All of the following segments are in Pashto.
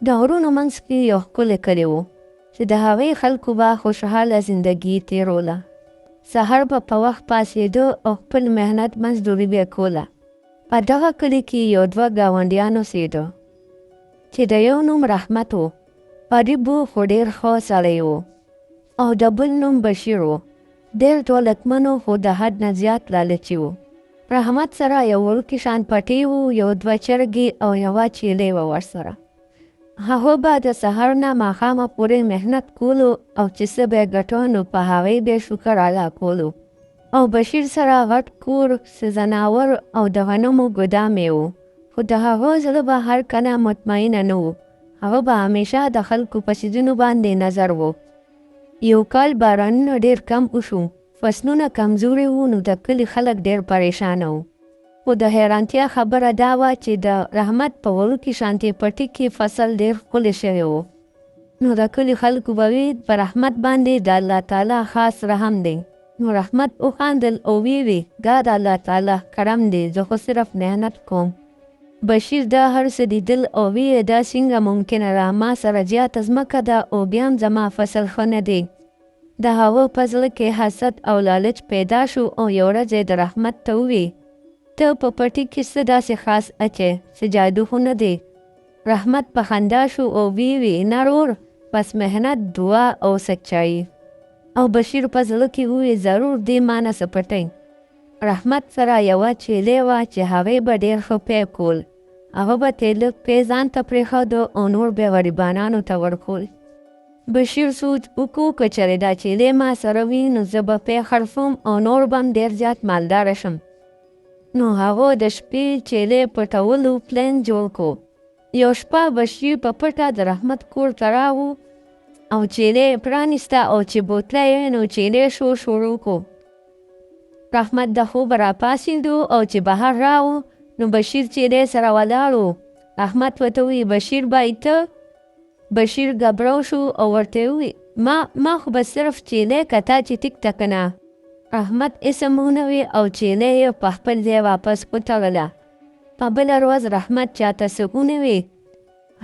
د غرونو منځ کې یو ښکلی کلی و چې د هغې خلکو به خوشحاله زندګي تېروله. سهار به په وخت پاڅېده او خپل محنت مزدوري به یې کوله. په دغه کلي کې یو دوه ګاونډیان اوسېده چې د یو نوم رحمت و، غریب و خو ډېر ښه سړی و، او د بل نوم بشیر و، ډېر دولتمن و خو د حد نه زیات لالچي و. رحمت سره یو وړوکی شان پټی و، یو دوه چرګې او یوه چیلۍ وه ورسره. هغه به د سهار نه ماښامه پورې محنت کولو او چې څه به یې ګټو نو په هغې به یې شکر ادا کولو. او بشیر سره غټ کور، څه ځناور او د غنمو ګودام یې و، خو د هغه زړه به هر کله مطمئنه نه و. هغه به همیشه د خلکو په څیزونو باندې نظر و. یو کال بارانونه ډېر کم وشو، فصلونه کمزوري وو، نو د کلي خلک ډېر پریشانه وو. خو د حیرانتیا خبره دا وه چې د رحمت په وړوکي شانتې پټي کې فصل ډېر ښکلی شوی و. نو د کلي خلکو به وي په رحمت باندې د الله تعالی خاص رحم دی. نو رحمت وخاندل او ویې وي دا د الله تعالی کرم دی، زه خو صرف محنت کوم. بشیر دا هر څه لیدل او ویې دا څنګه ممکنه ده، ما سره زیاته ځمکه ده او بیا هم زما فصل ښه نه دی. د هغه په زړه کې حسد او لالچ پیدا شو او یو ورځ یې د رحمت ته ووی ته په پټي کې څه داسې خاص اچې، څه جادو خو نه دی. رحمت په خندا شو او ویې وی نه رور، بس محنت، دعا او سچایي. او بشیر په زړه کې ووی ضرور دې ما نه څه پټوي. رحمت سره یوه چیلۍ وه چې هغې به ډېر ښه پی کول. هغه به ترې لږ پی ځان ته پرېښوده او نور به غریبانانو ته ورکول. بشیر سوچ وکړو که چېرې دا چیلۍ ما سره وي نو زه به پی خرڅوم او نور به هم ډېر زیات مالداره شم. نو هغه د شپې چیلۍ پټولو پلان جوړ کړو. یو شپه بشیر په پټه د رحمت کور ته راغو او چیلۍ یې پرانیسته او چې بوتله یې نو چیلۍ شور شروع کړو. رحمت د خوبه راپاڅېدو او چې بهر راغو نو بشیر چیلۍ سره ولاړ و. رحمت ورته وویل بشیر بای ته؟ بشیر ګبرو شو او ورته یې وویل ما خو به صرف چیلۍ کته چې ټیک ته که نه. رحمت اسم ونه وی او چیلۍ یې په خپل ځای واپس وتړله. په بله ورځ رحمت چاته څه ونه وی،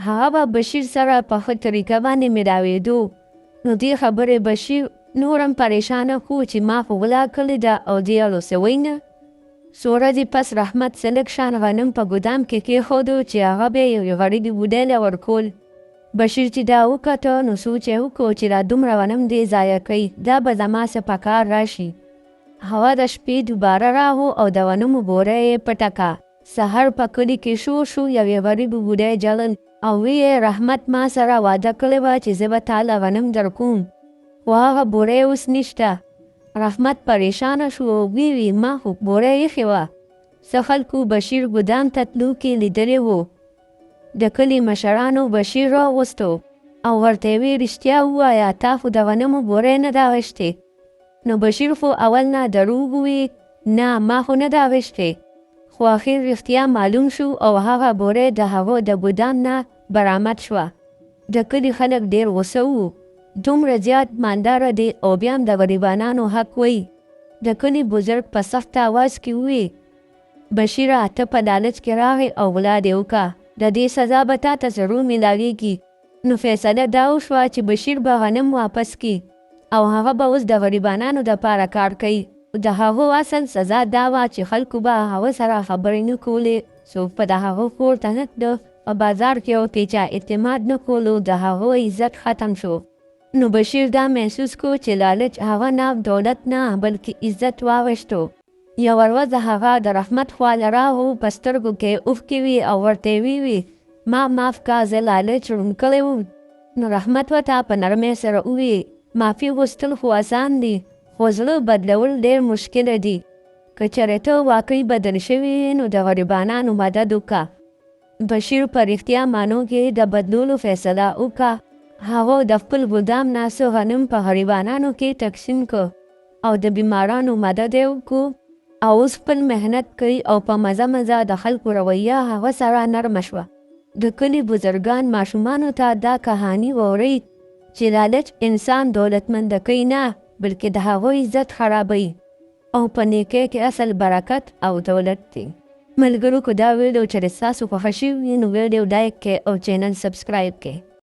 هغه به بشیر سره په ښه طریقه باندې ملاوېدو. نو دې خبرې بشیر نور هم پریشانه کړو چې ما خو غلا کړې ده او دې الو څه وایي نه. څو ورځې پس رحمت څه لږ شان غنم په ګودام کې کېښودو چې هغه به یې یوې غریبې بوډۍ له ورکول. بشیر چې دا وکته نو سوچ یې وکړو چې دا دومره غنم دې ضایع کوي، دا به زما څه په کار راشي. هغه د شپې دوباره راغو او د غنمو بوره یې پټه کړه. سهار په کلي کې شور شو، یوې غریبې بوډۍ ژړل او ویې رحمت ما سره وعده کړې وه چې زه به تا له غنم درکوم، خو هغه بوره اوس نشته. رحمت پریشانه شو او ویې وی ما خو بوره ایښې وه. څه خلکو بشیر ګودام ته تلو کې لیدلی و. د کلي مشرانو بشیر راوستو او ورته یې وی رښتیا ووایه، تا خو د غنمو بوره نه ده اخیستې. نو بشیر خو اول نه دروغ ووی نه ما خو نه ده اخیستې، خو اخر رښتیا معلوم شو او هغه بوره د هغه د ګودام نه برآمد شوه. د کلي خلک ډېر غوسه وو، دومره زیات مالداره دی او بیا هم د غریبانانو حق وایي. د کلي بزرګ په سخت آواز کې ووی بشیره ته په لالچ کې راغی او غلا دې وکړه، د دې سزا به تا ته ضرور میلاویږي. نو فیصله دا وشوه چې بشیر به غنم واپس کړي او هغه به اوس د غریبانانو دپاره کار کوي. د هغو اصل سزا دا وه چې خلکو به هغه سره خبرې نه کولې، څوک به د هغه کور ته نه تله، په بازار کې او پې چا اعتماد نه کولو، د هغو عزت ختم شو. نو بشیر دا محسوس کړو چې لالچ هغه نه دولت نه بلکې عزت واغوښتو. یوه ورځ هغه د رحمت خواله راغو، په سترګو کې اوښکې وي او ورته یې وویل ما معاف کا، زه لالچ ړوند کړی وم. نو رحمت ورته په نرمۍ سره وویل معافي غوښتل خو اسان دي، خو زړه بدلول ډېر مشکل دي. که چېرې ته واقعي بدل شوی یې نو د غریبانانو مدد وکړه. بشیر په رښتیا معنو کې د بدلولو فیصله وکړه. هغه د خپل ګودام نه څه غنم په غریبانانو کې تقسیم کړ او د بیمارانو مدد یې وکړو او اوس خپل محنت کوي او په مزه مزه د خلکو رویه هغه سره نرمه شوه. د کلي بزرګان ماشومانو ته دا کهاني ووري چې لالچ انسان دولتمند کوي نه، بلکې د هغو عزت خرابوي او په نیکۍ کې اصل برکت او دولت دی. ملګرو که دا ویډیو چېرې ستاسو خوښه شوي وي، نو ویډیو لایک کړئ او چینل سبسکرایب کړئ.